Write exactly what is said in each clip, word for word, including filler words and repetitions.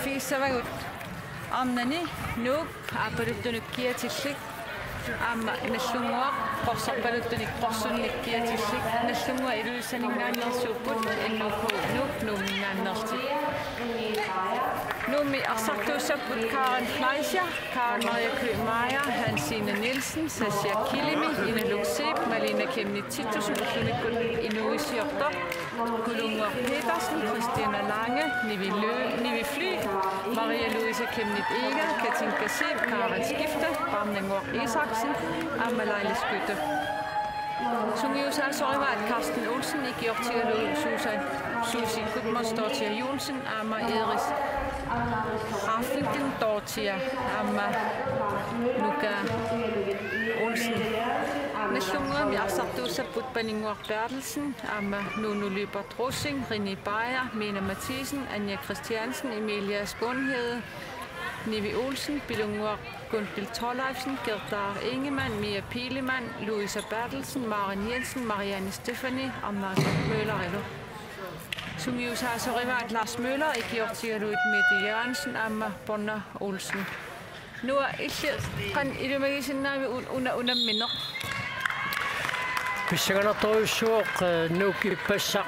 Fissavagut arnani Nuuk aappaluttunut kiatillik aamma Nagdlunguaq qorsorpaluttunik qorsunnik kiatillik. Nagdlunguaq Ilulissaninngaanneersuupput, N O K Nuuk Nuumminngaanneerlutik. Nuummi arsartuussapput Karen Fleischer, Karen Maria Køgh Meyer, Hansine Nielsen, Sasha Killimi, Ina Luk Zeeb, Malene Chemnitz Titussen ullumikkut inuuissiortoq, Kulunnguaq Petersen, Christina Lange, Nivi Lø-, Nivi Fly, Maria Louise Chemnitz Egede, Katinka Zeeb, Karen Skifte, Barnenguaq Isaksen, aamma Laila Skytte. Sungiusaasorivaat Carsten Olsen ikiortigalugu Susan, Susi Gudmundsdottir Johnsen aamma Iris Raffington Dortia aamma Nuka Olsen. Nagdlunguami arsartuussapput Paninnguaq Berthelsen aamma Nunu Lyberth Rosing, Rini Beyer, Mina Matthiesen, Anja Christiansen, Emilia Skånhede, Nivi Olsen, Pilunnguaq Gunhild Thorleifsen, Gerda Ingemann, Mia Pilemann, Louisa Berthelsen, Maren Jensen, Marianne Stephanie, Anna Møllerilu. Sungiusaasorivaat Lars Møller ikiortigalugit Mette Jørgensen aamma Bonna Olsen. Noah, illit qanoq ilimagisinnaavit un-, una-, unammineq? Pissanganartorujussuuvoq, eh, Nuuk ippassaq.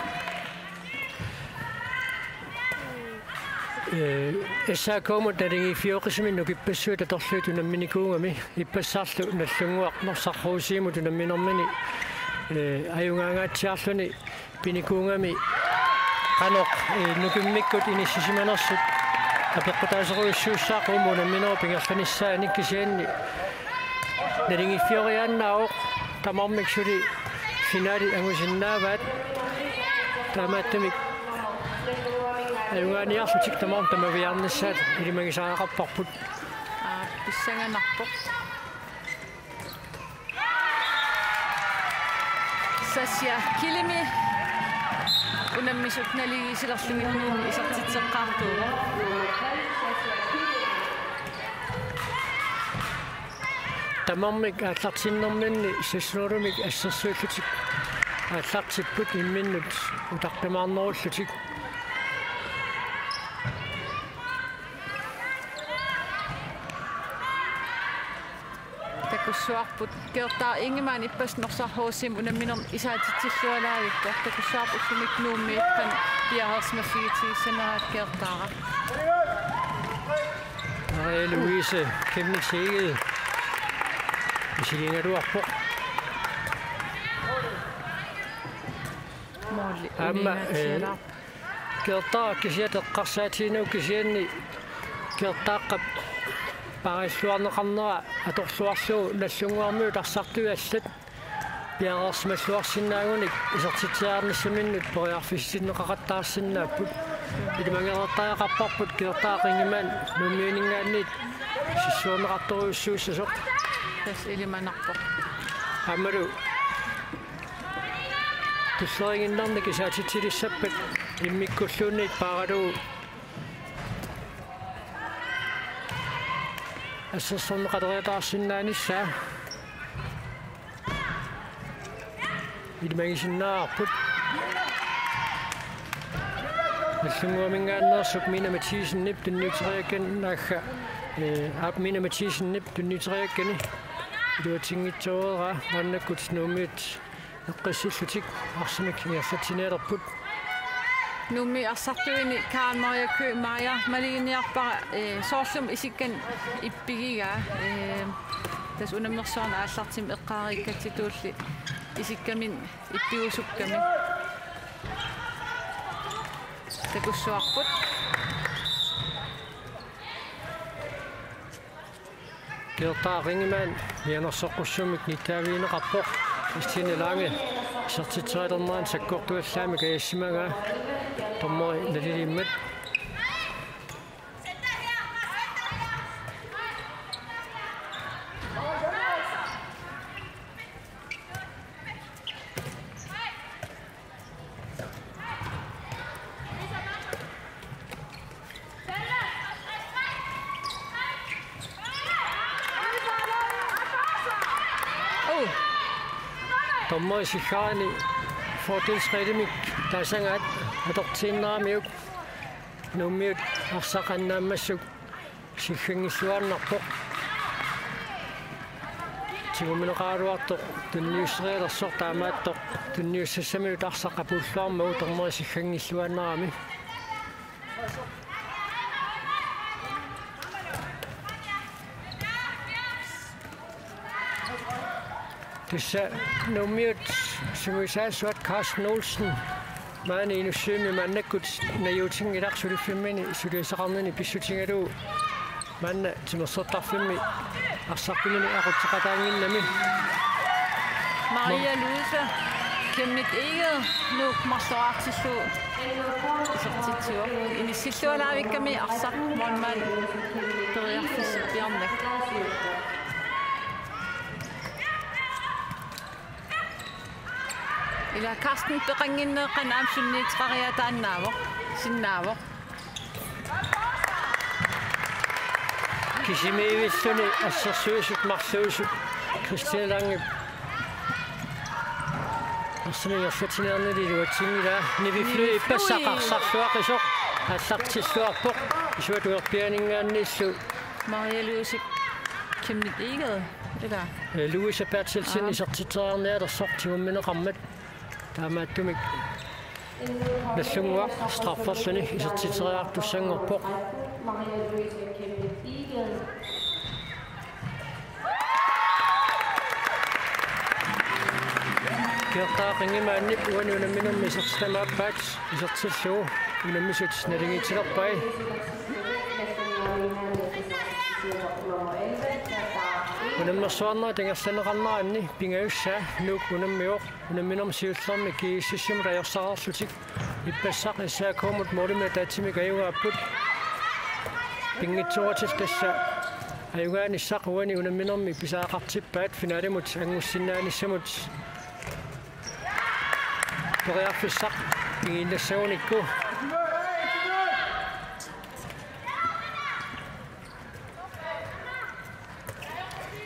Eh, S A K-mut naligiiffioqisumik Nuuk ippassuit atorlugit unamminikuugami, ippassarlu Nagdlunguaq Norsaq H C-mut unamminermini, eh, ajugaangaatsiarluni pinikuugami qanoq, eh, Nuukimmikkut inissisimanersut apeqqutaasorujussuussaaq uuma unamminerup ingerlanissaanik, kisianni naligiiffioriaannaavoq, tamarmik suli finali angusinnaavaat. Taamaattumik ajugaaniarlutik tamarmik tamaviaarnissaat ilimagisariaqarparput. Aa, pissanganarpoq. Sasha Killimi unammisut naligiissilerlugit Nuummi isertitseqqaartuuvoq. Tamarmik aallartinnerminni seks hundredemik assersuillutik aallartipput imminnut utaqqimaarnerullutik. Takussuarput Gerda Ingemann ippassaq Norsaq H C-mut unamminermi isaatitsillualaavippoq. Takussuarput ullumi Nuummiit qanoq piareersimaffigitigissaneraat Gerdaara. Maria Louise Chemnitz Egede misiligaluarpoq. Måli. Aamma, eh, uninngatsialaarpoq. Gerdaaq kisiat eqqarsaatigineq kisianni Gerdaaqap paarilluarneqarnera atorluarlugu Nagdlunguarmiut arsartuit allat piareersimalluarsinnaagunik isertitsiarnissaminnut periarfissinneqaqattaarsinnaapput. Ilimagereertariaqarparput Gerdaaq Ingemann Nuummiuninngaanniit sissuerneqartorujussuussasoq. Tassa ilimanarpoq. Aammalu tulleriiginnarnik isaatitsilissappat immikkulluunniit paaralugu assersorneqaleriataarsinnaanissaa ilimagisinnaavarput. Nagdlunguaminngaanneersup Mina Mathiasenip tunniuteriakkani naagga, eh, aap, Mina Mathiasenip tunniuteriakkani iluatsinngitsoorpaa, maannakkut Nuummiut eqqissillutik arsamik ingerlatsinialerput. Nuummi arsartuini Karen Maria Køgh Meyer maluginiarpara, eh, soorlumi isikkanik ippigigaa, eh, tassa unammersuarneq aallartimmat eqqaareerikkatsitulli isikkaminnik ippigusukkami. Takussuarput. Gerdaaq Ingemann mianersoqqussummik nittaavigineqarpoq. Christine Lange isertitserilernerani sakkortuallaamik ajassimagaa dommeri naliliimmat. Dommerit siggaanni fordelsreglimik taasagaat atortiinnaramiuk Nuummiut arsaq annaammassuk sigganngilluinnarpoq. Tigummineqaraluartoq tunniusserialersoq, taamaattoq tunniussassaminut arsaq apuulluarmagu dommerit sigganngilluinnarami. Tassa Nuummiut sungiusaasuat Carsten Olsen maani Inussivimmi maannakkut najuutinngilaq suliffimmini suliassaqarnini pissutigalugu maanna timersortarfimmi arsarpimini aqutseqataannginnami. Maria Louise, Kenneth Egede, Nuuk marloraartillugu isertitsivoq. Inissillualaavikkami arsaq målmand periarfissippiarnak. Ila Carsten peqannginneq qanoq aamma sunniuteqariataannaavoq, sinnaavoq. Kisimiivilluni assersuisut marluusut Christine Langep arsaq ingerlatsiniarnili iluatsinngilaa. Nivi Fløe ippassaq arsarluaqisoq aallartilluarpoq. Isuata uerpianinngaanniillu Maria Louise Kenneth Egede, ila. Eh, Louise Berthelsen, aa, isertitseriarnialersoq tigummineqarmat. Taamaattumik Nagdlunguaq strafferluni isertitseriartussanngorpoq. Kiortaaq Ingemann uani unamminermi isertitamaappaat isertillugu unammisut naligiitsilerpai. Unammersuarnerat ingerlanneqarneranni pingajussaa Nuuk unammivoq. Unamminermi siullermi G S S-imut ajorsarlutik ippassaq S A K-mut målimik ataatsimik ajugaapput. Pinngitsooratik tassa ajugaanissaq uani unamminermi pisariaqartippaat finalimut angussinnaanissamut. Periarfissaq pigiinnassagunikku.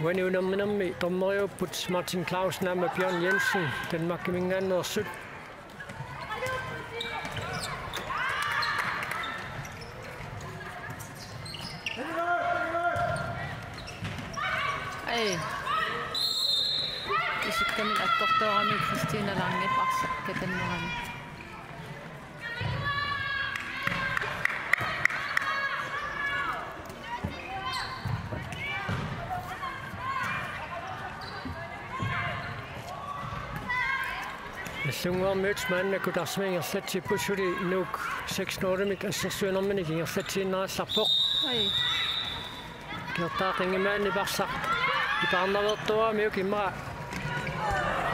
Uani unamminermi dommeriupput Martin Clausen aamma Bjørn Jensen, Danmarkiminngaanneersut. Ai. Isikkamik attortoorami Christina Langep arsaq katannerani. Nagdlunguarmiut maannakkut arsamik ingerlatsipput, suli Nuuk seks nul-imik assersuinerminik ingerlatsiinnarallarpoq. Ai. Kiortaaq Ingemannip arsaq ipaarnaveertuaramiuk immaqa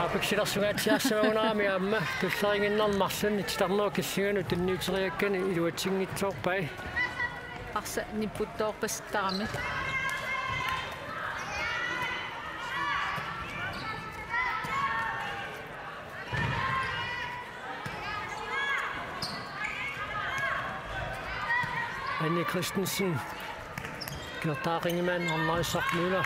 apeksilersugaatsiarsimagunarami aamma tulleriiginnarneq marlunnik titarnerup killinganut tunniuteriakkani iluatsinngitsoorpai. Arsaq nipputtoorpasittarami. Anni Christensen, Kiortaaq Ingemann, Arnarissaq Møller.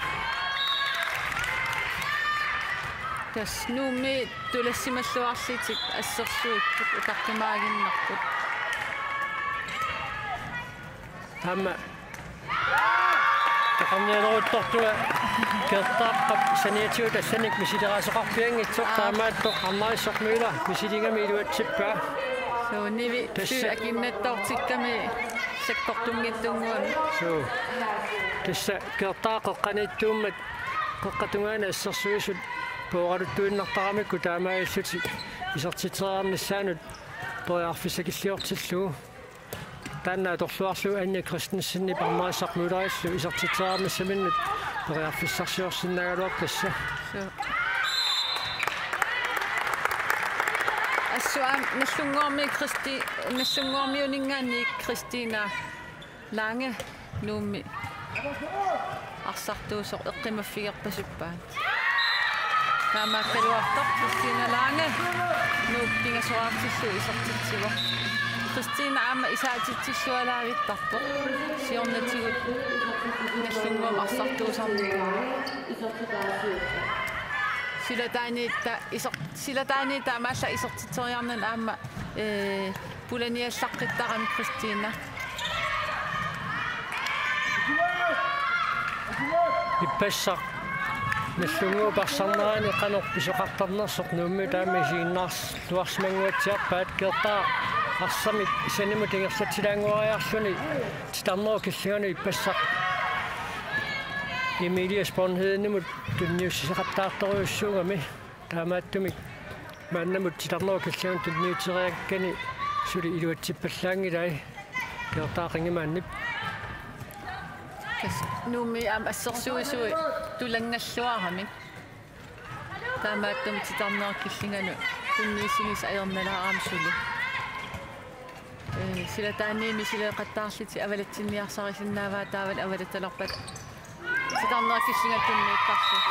Tassa Nuummi tulassimalluarlutik assersuipput utaqqimmaaginnarput. Aamma taqarnialeruttortunga Kiortaaqqap saniatigut assanik misileraasoqarpianngitsoq, aa, taamaattoq Arnarissaq Møller misiligami iluatsippaa. Suu, Nivi tassa Fly akinnattoortikkami sakkortunngitsunnguamik. Suu. Tassa Kiortaaq qeqqaniittuummat qeqqata tungaanut assersuisut pooralutuinnartaramikku taamaalillutik isertitseriarnissaannut periarfissakilliortillugu. Taanna atorluarlugu Anja Christensenip Arnarissaq Møllerillu isertitseriarnissaminnut periarfissarsiorsinnaagaluarpoq tassa. Suu. Assut aamma Nagdlunguarmi Kristi-, Nagdlunguarmiuninngaanniit Christina Lange Nuummi arsartuusoq eqqumaffigerpasippaat. Taamaakkaluartoq Christina Lange Nuuk pingasoraartillugu isertitsivoq. Christina aamma isaatitsillualaavittarpoq siornatigut Nagdlunguami arsartuusarnikuuvoq. Silataaniitta iser-, silataaniitta aamma alla isertitseriarnani aamma, ee, pulaniallaqqittarami Kristina. Ippassaq Nagdlunguup arsarnerani qanoq pisoqartarnersoq Nuummiut aamma isiginnaarluarsimannguatsiarpaat. Geertaaq arsamik sanimut ingerlatsilaannguariarluni titarnerup killinganut ippassaq Emilie Sponhedenimut tunniussisaqattaartorujussuugami. Taamaattumik maannamut titarnerup killinganut tunniuteriakkani suli iluatsippallaanngilai Geertaaq Ingemann. Tassa Nuummi aamma assersuisui tulanngalluarami. Taamaattumik titarnerup killinganut tunniussinissaq ajornalaarami suli. Ee, silataaniit misileeqattaarlutik avalatsinniarsarisinnaavaat taavalu avalattalerpat titarnerup killingatut tunniuttarlutik.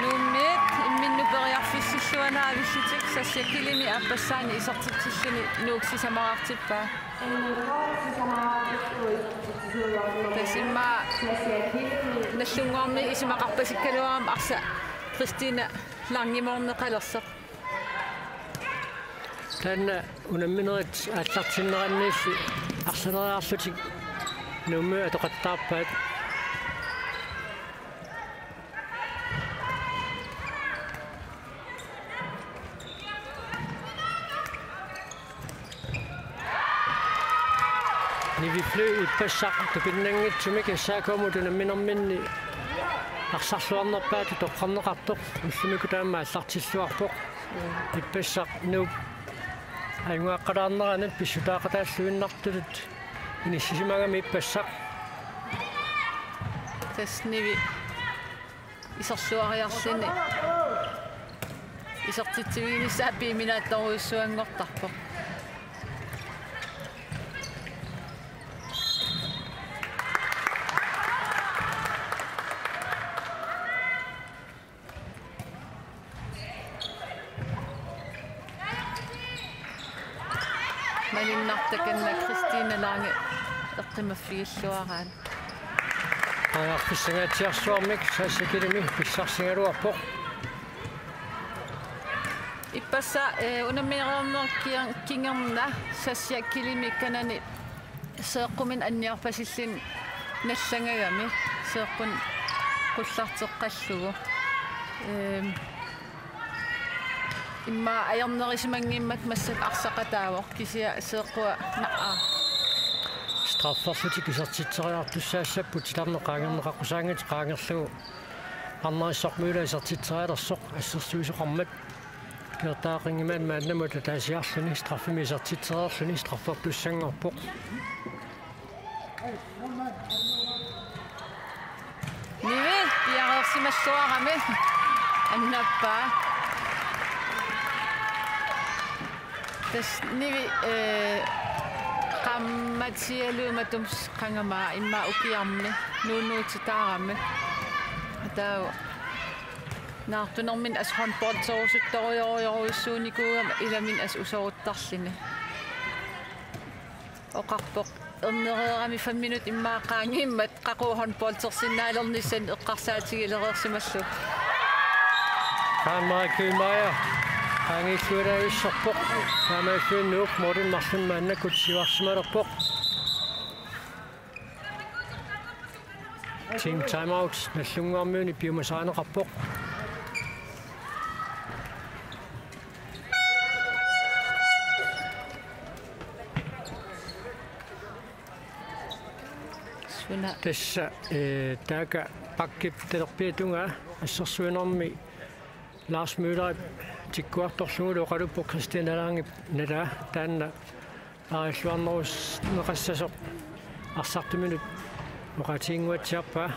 Nuummiit imminnut periarfissilluanaavillutik Sascha Killimi aappassaanik isertitsilluni Nuuk sisamaraartippaa. Tassa immaqa Nagdlunguarmiut isumaqarpasikkaluarami arsaq Kristina Langimoorneqalersoq. Taanna unamminerit aallartinneranniilli arsaleriarlutik Nuummiut atoqattaarpaat. Nivi Flø ippassaq tupinnanngitsumik S A K-mut unamminerminni arsarluarnerpaatut toqqarneqartoq ullumikkut aamma aallartilluarpoq. Ippassaq Nuup ajugaaqqalaarnerani pissutaaqataalluinnartutut inissisimagami ippassaq. Tassa Nivi iserluariarluni isertitsiviginissaa piiminaattorujussuanngortarpoq. Malunnartoq takanna Kristine Lange eqqumaffigilluaraat. Periarfissangaatsiarsuarmik Sascha Killimi pissarsigaluarpoq. Ippassaq, ee, unamminereernerup kier-, kingorna Sascha Killimi kanani seeqquminnik anniarpasilluni nallangagami seeqqunik qullarteqqallugu. Eem, immaqa ajornerisimanngimmat massakkut arsaqataavoq kisianni seeqqua naqaa. Strafferlutik isertitseriartussaassapput titarneq qaangerneqaqqusaanngitsoq qaangerlugu Arnarissaq Møller isertitserialersoq assersuisoqarmat. Geertaaq Ingemann maannamut ataasiarluni straffimik isertitsereerluni straffertussanngorpoq. Nivi piareersimalluarami annappaa. Tassa Nivi, ee, qaammatsialuit matuma qangamaa immaqa ukiarmi nuunuutitaarami. Ataava naartunerminni assut håndbolderusuttorujorujorujussuunikuugami ilaminni assut usoruttarluni. Oqarpoq ernereerami fem minut immaqa qaangiummat qaqugu håndboldersinnaalernissannik eqqarsaatigilereersimallugu. Qaammaakkuimaja qaangiilluinnavissorpoq. Taamaalluinnaq Morten Marlund maannakkut siuarsimalerpoq. Team timeout Nagdlunguarmiuni piumasarineqarpoq. Suna. Tassa, ee, taakku bakkip talerpiata tungaa assersuinermi Lars Møllerip tikkuartorlugulu oqaluppoq Christian Alangip nalaa taanna aarilluarnerusneqassasoq arsartuminut oqaatiginnguatsiarpaa.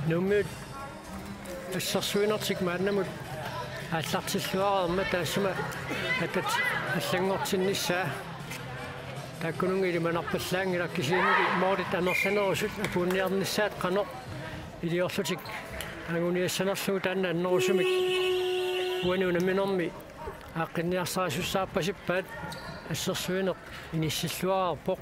Nuummiut assersuinertik maannamut aallartilluareermat taassuma atat allanngortinnissaa. Taakkununnga ilimanarpallaanngilaq kisiannili målit amerlanerusut apuunniarnissaat qanoq Iliorlutik anguniassanerlugu taanna annerusumik uani unamminermi aaqqinniarsarisussaarpasippaat, assersuineq inissilluarpoq.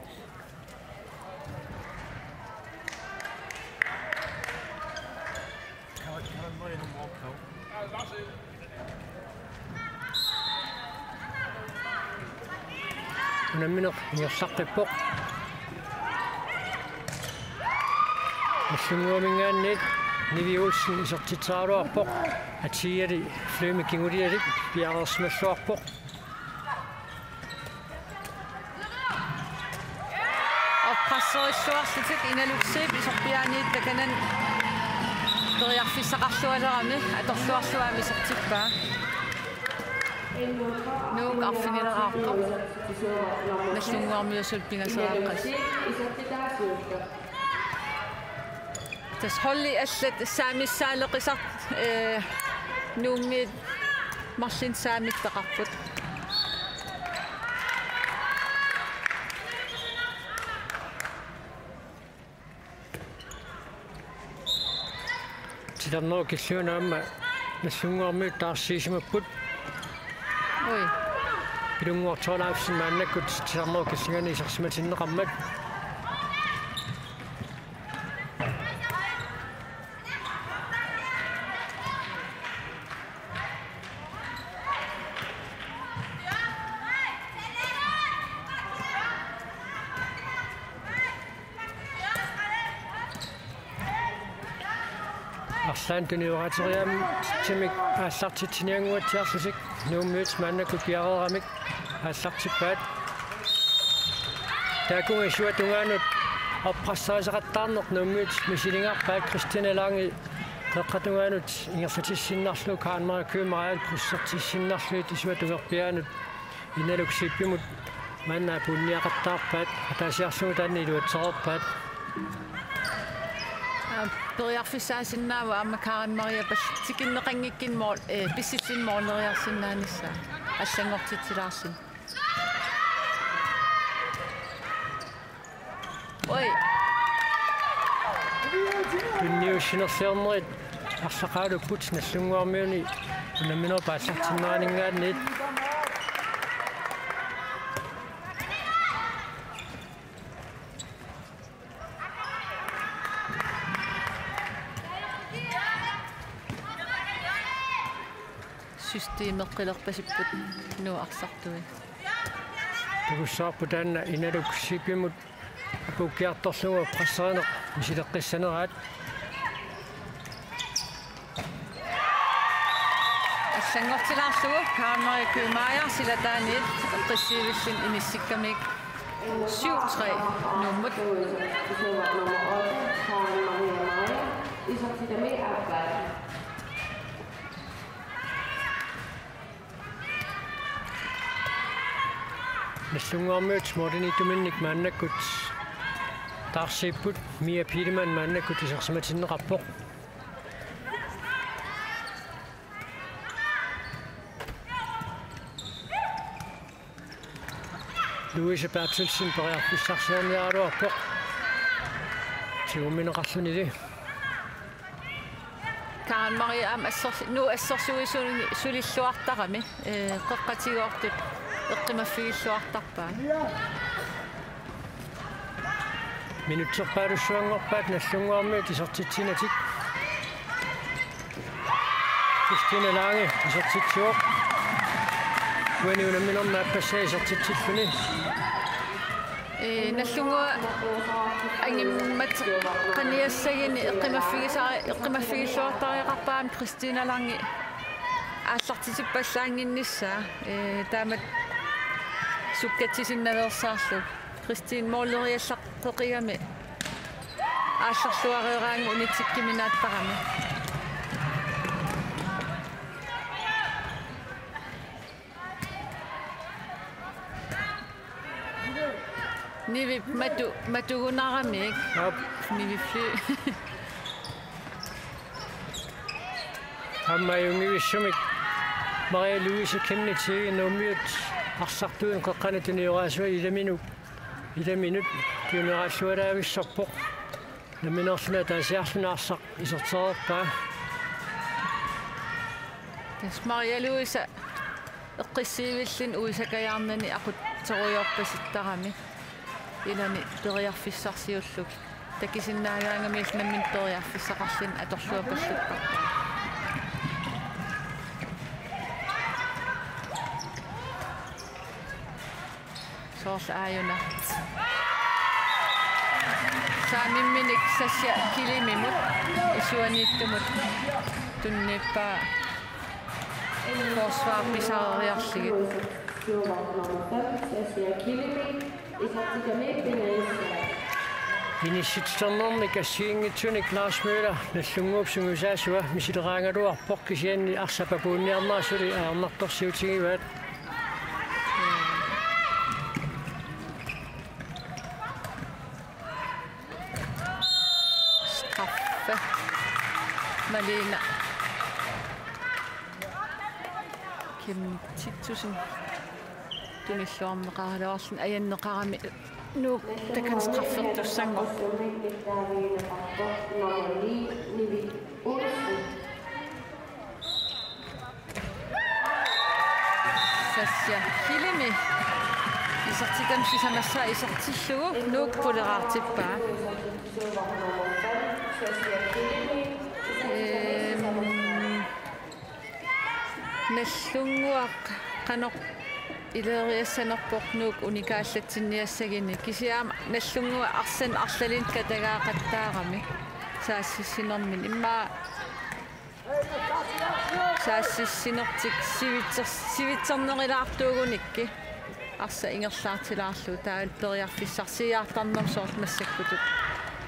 Unammineq ingerlaqqippoq. Nagdlunguaminngaanniit Nivi Olsen isertitseraluarpoq. Atiali Flemming Kingulialik piareersimalluarpoq. Oppresserilluarlutik Inaluk Zeeb isorpiaaniit takanani periarfissaqarlualerami atorluarlugu aamma isertippaa. Nuuk arfinileraarpoq. Nagdlunguarmiut suli pingasoriaqqat. Tassa holdit allat saamissaaleqisartut, ee, Nuummiit marlunnik saamik peqarput. Titarnerup killiuna aamma Nagdlunguarmiut taarsiisimapput. Ui. Pilunnguaq Thorleifsen maannakkut titarnerup killingani isersimatinneqarmat. Arlaannik tuniorateriaamik aallartitsiniannguatsiarlutik Nuummiut maannakkut piareeramik aallartippaat. Taakkununnga isuata tungaanut oppresseriseqattaarneq Nuummiut misilinnarpaat. Christine Lange qeqqata tungaanut ingerlatissinnarlugu Karen Marie Købmeier krydssertissinnarlugu isuata tungerpiaanut Inaluk Zeebimut maanna apuunniaqattaarpaat, ataasiarlugu taanna iluatsereerpaat. Aa, periarfissaasinnaavoq aamma Karen Marie pal-, tikinneqanngikkunik mål, ee, pissutsinnik måleriarsinnaanissaa allanngortitsilaarluni. Oi. Tunniussinerliornerit arlaqaalupput Nagdlunguarmiuni unamminerup aallartinneraninngaanniit. Systemeqqilerpasipput Nuuk arsartui. Takussavarput taanna Inaluk Zeebimut apuukkiartorlugu presserineq misileqqissaneraat. Allanngortilaarlugu Karen Marie Købmeier silataaniit eqqissiivilluni inissikkamik syv tre Nuummut. Nagdlunguarmiut målimiittuminnik maannakkut taarsiipput, Mia Biilmann maannakkut isersimatinneqarpoq. Louise Berthelsen periarfissarsiorniaraluarpoq. Tigummineqarlunili. Karen Marie aamma assor-, Nuuk assorsuisuni sulilluartarami, ee, qeqqatigoortut eqqimaffigilluartarpaat. Minutserpaalussuanngorpaat Nagdlunguarmiut isertitsinatik. Christine Lange isertitsivoq. Uani unamminermi aappassaa isertitsilluni. Ee, Nagdlunguaq angimmat qaniassaguni eqqimaffigisari-, eqqimaffigilluartariaqarpaa aamma Christine Lange aallartitippallaannginnissaa, ee, taamatut sukkatsisinnaveersaarlugu. Christine måleriallaqqeqigami aallarluareeraangat unitsikkuminaattarami. Nivip matu-, matugunaramik. Aap. Nivip fly. Aamma ajunngivissumik Maria Louise Kemnitz Nuummiut arsartuinut qeqqanut tunioraasua ilaminut, ilaminut tunioraassualaavissorpoq. Nammineerluni ataasiarluni arsaq isertereerpaa. Tassa Maria Louise eqqissiivilluni uisakajaarnani aqutserujoorpasittarami. Ilani periarfissarsiullugit. Takusinnaagaangamiilli nammineq periarfissaqarluni atorluapalluppaa. Soorlu aajuna. Saamimminik Sasha Kilimimut isuaniittumut tunniuppaa forsvar pisariarlugit. Sasha Kilimi. Inissititernermik assigiinngitsunik Lars Møller Nagdlunguup sungiusaasua misileraagaluarpoq kisianni arsap apuunniarnera suli ajornartorsiutigivaat. Straffe. Malene Kim Titussen. Tunilluarneqaraluarluni ajanneqarami Nuuk takanna straffertussanngorpoq. Sasha Kilimi isertitami sisamassaa isertillugu Nuuk puleraartippaa. Ehm, Nagdlunguaq qanoq ileriassanerpoq Nuuk unikaallatsinniassaguni. Kisianni aamma Nagdlunguaq arsaannik arlalinnik katagaaqattaarami. Saassussinermini immaqa saassussinertik sivitser-, sivitsernerulaartuugunikkit. Arsaq ingerlaartilaarlugu taavalu periarfissarsiiaartarnermut soorlu massakkutut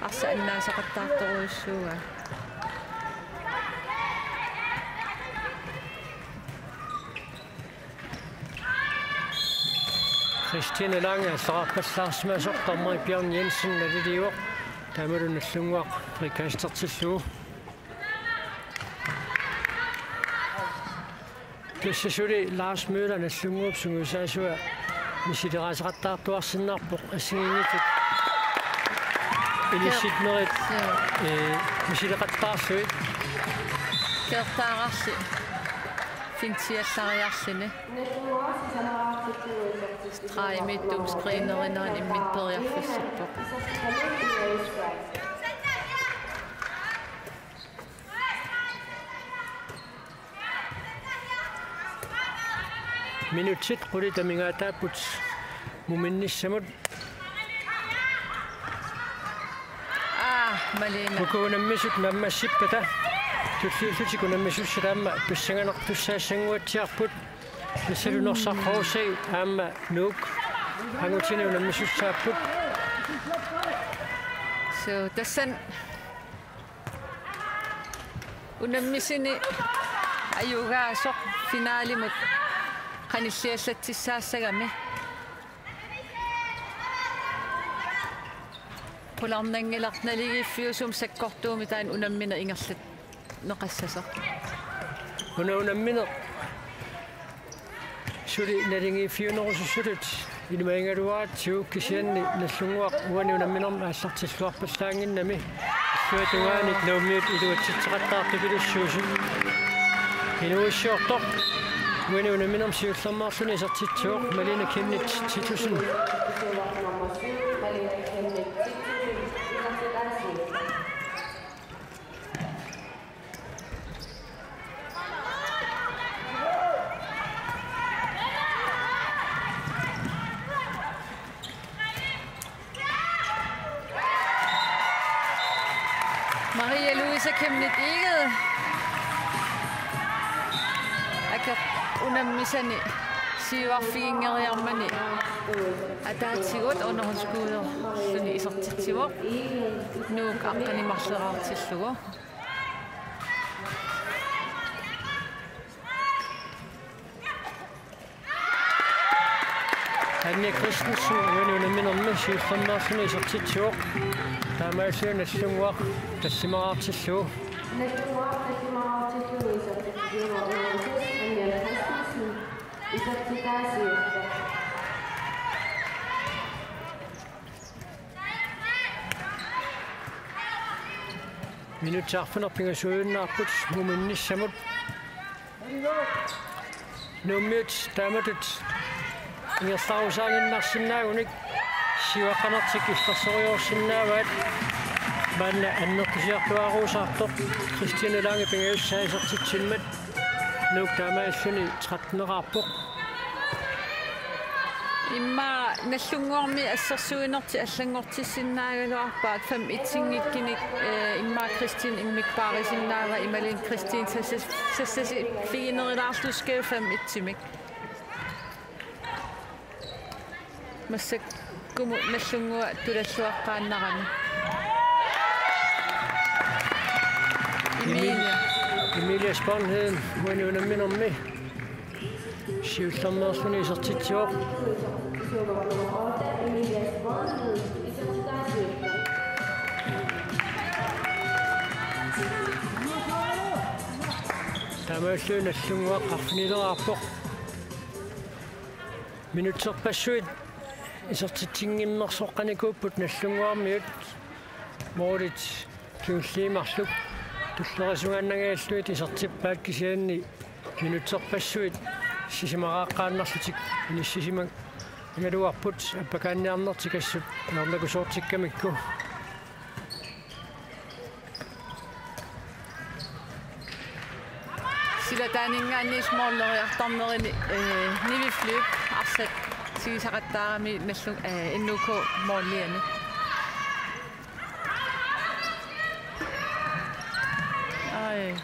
arsaq annaasaqattaartorujussuuaa. Christine Lange allaraarpallaarsimasoq, dommeri Bjørn Jensen naliliivoq, taamalu Nagdlunguaq frikastertillugu. Tassa suli Lars Møller Nagdlunguup sungiusaasua misileraasaqattaartuarsinnarpoq assigiinngitsut inissitnerit, ee, misileqattaarlugit. Keertaararli fintsiallariarluni. Stregimiittup screenerinerani imminut periarfissarpoq. Minutsit qulit amigaataapput muminnissamut. Aa, Malene. Uku unammisut naammassippata tulliullutik unammisussat aamma pissanganartussaassanguatsiarput. Tassalu Norsaq H C aamma Nuuk angutini unammisussaapput. So, tassani unammisuni ajugaasoq finalimut qanilliallatsissaassagami. Qularnanngilaq naligiiffiusumik sakkortuumik taanna unammineq ingerlanneqassasoq. Una unammineq suli naligiiffiunerusussatut ilimagigaluaratsigu, kisianni Nagdlunguaq uani unamminermi aallartilluarpallaannginnami illuatungaani Nuummiut iluatsitseqattaartupilussuusut. Inuuissiortoq uani unamminermi siullermeerluni isertitsivoq Malene Chemnitz Titussen. Maria Louise Chemnitz Egede. Akeq unammisani siuarfiginngeriarmani ataatigut underhåndsskuderluni isertitsivoq. Nuuk aqqaneq-marloriartillugu. Anja Christensen uani unamminermi siullermeerluni isertitsivoq. Taamaalilluni Nagdlunguaq tallimaraartillugu. Nagdlunguaq tallimaraartillugu isertitsivoq, Anja Christensen isertitaasiorpoq. Minutsit arfineq-pingasuujunnaapput muminnissamut. Nuummiut taamatut ingerlarusaaginnarsinnaagunik siuaqqanertik illersorujoorsinnaavaat. Maanna annertusiartuaaruusaartoq Christine Lange pingajussaa isertitsimmat. Nuuk taamaalilluni tretten-eqaarpoq. Immaqa Nagdlunguarmi assersuinertik allanngortissinnaagaluarpaat fem et-inngikkunik, eh, immaqa Christine immikkoorsinnaavaa imaluunniit Christine sassas-, sassasiffiginerulaarlugu fem et-imik. Massakkumut Nagdlunguaq tulalluaqqaannarami. Emilia. Emilia Sponheim, uani unamminermi siullermeerluni isertitsivoq. Taamaalilluni Nagdlunguaq arfinileraarpoq. Minutserpassuit isertitsinngimmersoqqanikuupput Nagdlunguarmiut, målit kingulliit marluk tullerisungaannangajalluit isertippaat, kisianni minutserpassuit sisamaraaqqaannarlutik inissisimagaluarput appakaanniarnertik assut ajornakusoortikkamikku. Silataaninngaanniit måleriartarnerini, eh, Nivi Flyvp arsaq sigisaqattaarami Nagdlung-, eh, N U K måliani. Ai.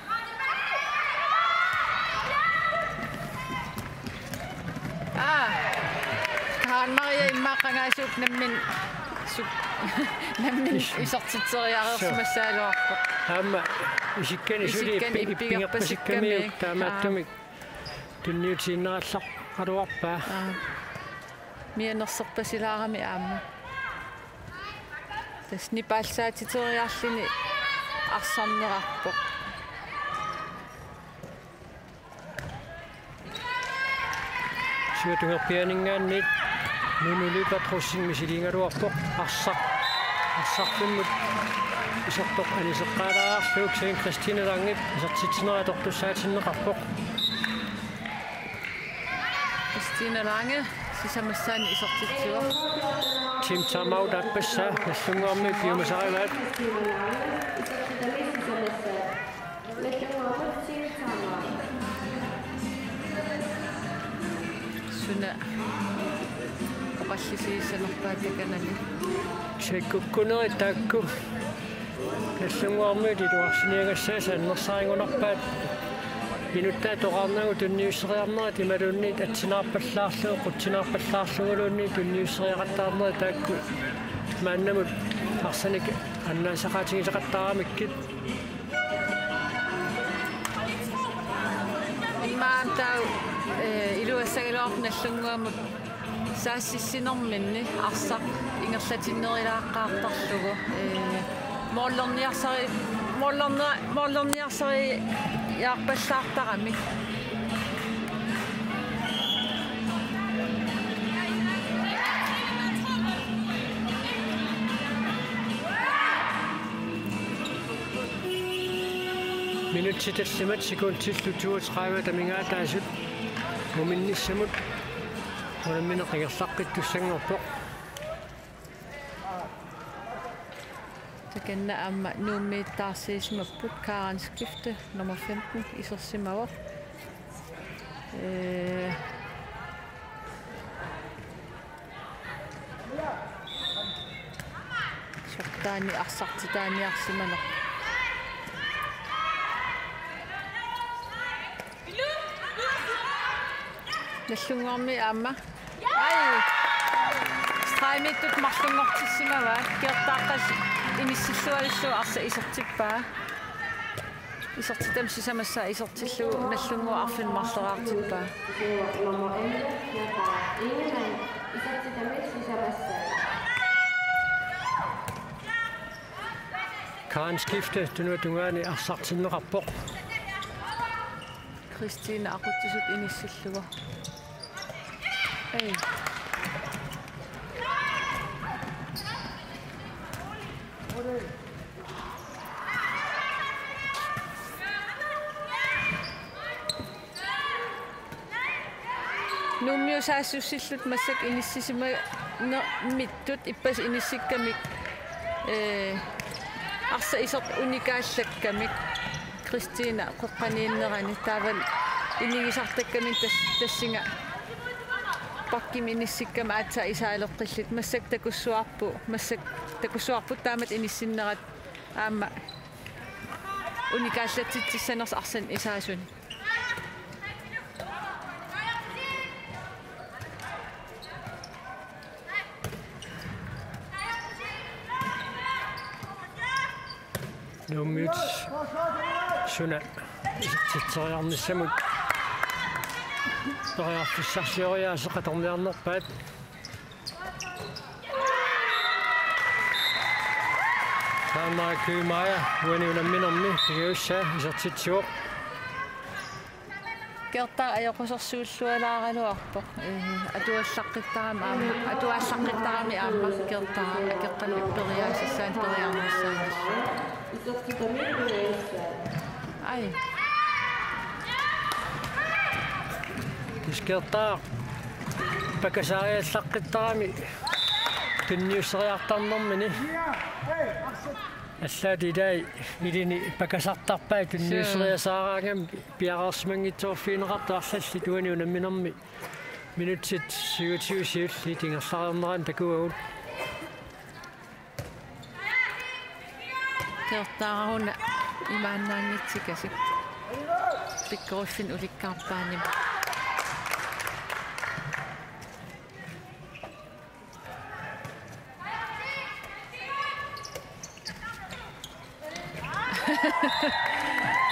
Aa. Karen Maria immaqa qangaasup nammineq su-, nammineq is-, isertitseriarsimassagaluarpoq. Aamma isikkani suli isikkan ippi-, ippigerpasikkamiuk ippigerpasikkamiuk. Taamaattumik. Aa. Tunniutiinnarallaqqaluarpaa. Aa. Mianersorpasilaarami aamma. Tassa nipaallaatiteriarluni arsarnerarpoq. Siutungerpianinngaanniit Nunu Lyberth Rosing misiliigaluarpoq arsaq. Arsarfimmut isertoq aniseqqaalaarlugu, kisianni Christine Langep isertitsinera atortussaatinneqarpoq. Christine Lange sisamassaani isertitsivoq. Team timeout aappassaa, Nagdlunguarmiut piumasarivaat. Suna oqallisigissanerpaat takanani. Tsekkukkunerit taakku Nagdlunguarmiut iluarsiniagassaasa annersarigunarpaat. Inuttaat toqqarnagu tunniusseriarnerit imaluunniit atsinaarpallaarlugu, qutsinaarpallaarluguluunniit tunniusseriaqattaarnerit taakku maannamut arsanik annaasaqaatigisaqattaaramikkit. Immaqa taava, eh, iluassagaluarpoq Nagdlunguarmiut saassussinerminni arsaq ingerlatinnerulaaqqaartarlugu, eh, målerniarsari-, målernia-, målerniarsariarpallaartarami. Minutsit tallimat sekundillu toogtredive amigaataasut muminnissamut unammineq ingerlaqqittussanngorpoq. Takanna aamma Nuummiit taarsiisimapput, Karen Skifte, nummer femten, isersimavoq. Ee, sortaani arsartitaaniarsimanerpoq. Nagdlunguarmiut aamma. Ai. Stregimiittut marlunngortissimavaat. Kiortaaqqas inissilluarlugu arsaq isertippaa. Isertitami sisamassaa isertillugu Nagdlunguaq arfineq-marloriartippaa. Karen Skifte tunuata tungaani arsartinneqarpoq. Christine aqutsisut inissillugu. Ei. Nuummiut saassussillutik massakkut inissisimanermittut ippassaq inissikkamik, ee, arsaq isertut unikaallakkamik. Kristina qeqqaniinnerani taavalu inigisartakkaminnik tas-, tassunga bakkimi inissikkamik aatsaat isaaleqqillutik. Massakkut takussuarput, massakkut takussuarput taamatut inissinnerat aamma unikaallatsitsissanersoq arsaannik isaasunik. Nuummiut suna isertitseriarnissamut periarfissarsioriaaseq atorniarnerpaat. Taanna Kymaja uani unamminermi pingajussaa isertitsivoq. Gertaq ajoqusersuillualaaraluarpoq. Ee, atuallaqqittarami aamma, atuallaqqittarami aamma Gertaq akeqqalu periaasissaanut periarnissaanut. Ai. Gertaq pakasaariallaqqittarami tunniusseriartarnermini. Allaat ilai ilini pakasartarpai tunniusseriasaaraangami piareersimanngitsoorfigineqartoq arlallit uani unamminermi. Minutsit syvogtyve siulliit ingerlareernerani takuagut. Gertaq una imaannaanngitsikasik. Pikkoriffinnik ulikkaarpaanimi.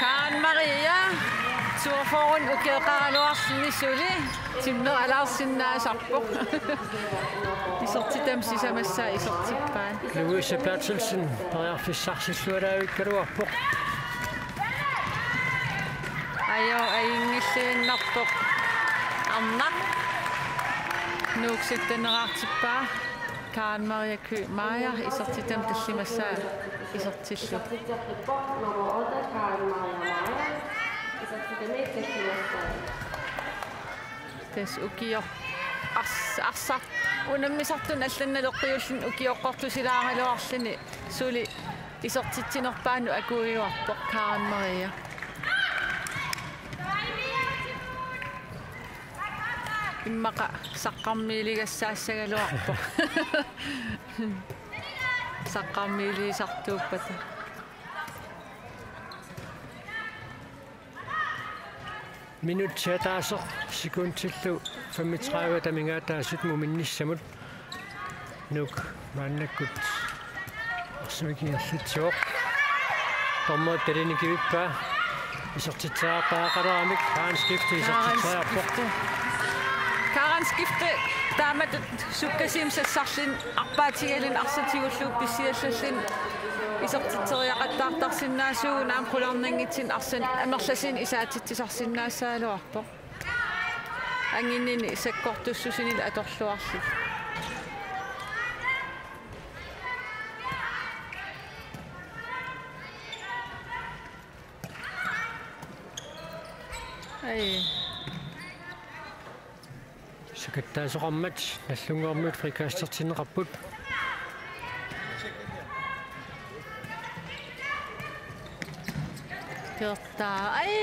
Karen Maria, toogfyrre ukioqaraluarluni suli, timmeq alaarsinnaasarpoq. Isertitami sisamassaa isertippaat. Louise Berthelsen, periarfissarsillualaavikkaluarpoq. Ajo, ajunngilluinnarpoq. Arnaq. Nuuk sytteneraartippaa. Karen Maria Kymaja isertitami tallimassaa isertillugu. Tassa ukioq ars-, arsaq unammisartuni allanut naleqqiulluni ukioqqortusilaaraluarluni suli isertitsinerpaanut akuujuarpoq Karen Maria. Immaqa saqqarmiiligassaassagaluarpoq. Saqqarmiiliisartuuppata. Minutsit ataaseq sekundillu femogtredive amigaataasut muminnissamut. Nuuk maannakkut arsamik ingerlatsivoq. Dommeri talinikivippaa. Isertitseriartariaqaleramik Karan skifte isertitseriarpoq. Karan skifte. Karan skifte taamatut sukkasuumik sassarluni arpaatigaluni arsaq tigullugu pissiallalluni isertitseriaqattaartarsinnaasuugut, aamma qularnanngitsunik arsanik amerlasuunik isaatitsisarsinnaassagaluarpoq. Anginini sakkortussusinik atorluarlugu. Ai. Sakattaasoqarmat Nagdlunguarmiut frikastertinneqarput. Gertaq. Ai.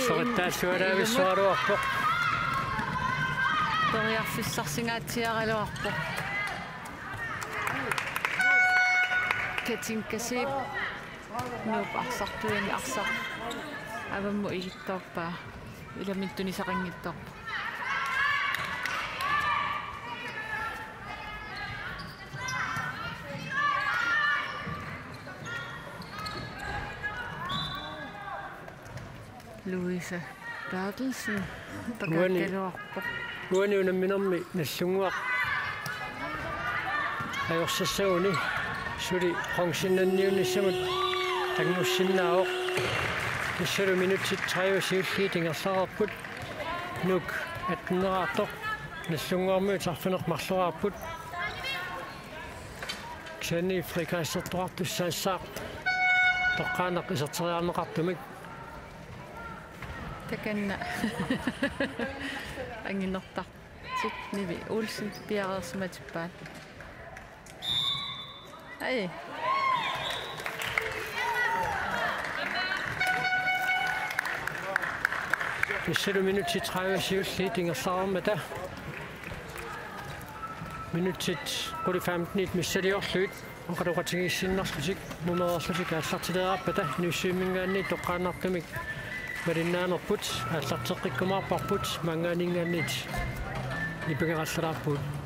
Sallorittaalluaraavissuaraluarpoq. Periarfissarsinngaatsiaraluarpoq. Katinka Zeeb. Nuup arsartuani arsaq avammut igittoorpaa. Ilaminut tunisaqanngitsoorpoq. Louise Berthelsen. Uani, pakaakkaluarpoq. Uani unamminermi Nagdlunguaq ajorsassaguni suli bronzennanniunnissamut anngussinnaavoq. Tassalu minutsit tredive siulliit ingerlareerput. Nuuk atteneraartoq. Nagdlunguarmiut arfineq-marloraarput. Kisianni frikastertoqartussaassaaq toqqaannaq iserteriarneqartumik. Takanna. Anginertar-, Nivi Olsen piareersimatippaat. Ai. Missalu minutsit tredive siulliit ingerlareermata. Minutsit quli femtenit missiliorlugit oqaloqatigiissinnarlutik mumereerlutik aallartilereerpata Inussivimminngaanniit toqqaannartumik malinnaanerput aallarteqqikkumaarparput maanngaanninngaanniit nipangerallalaarpugut.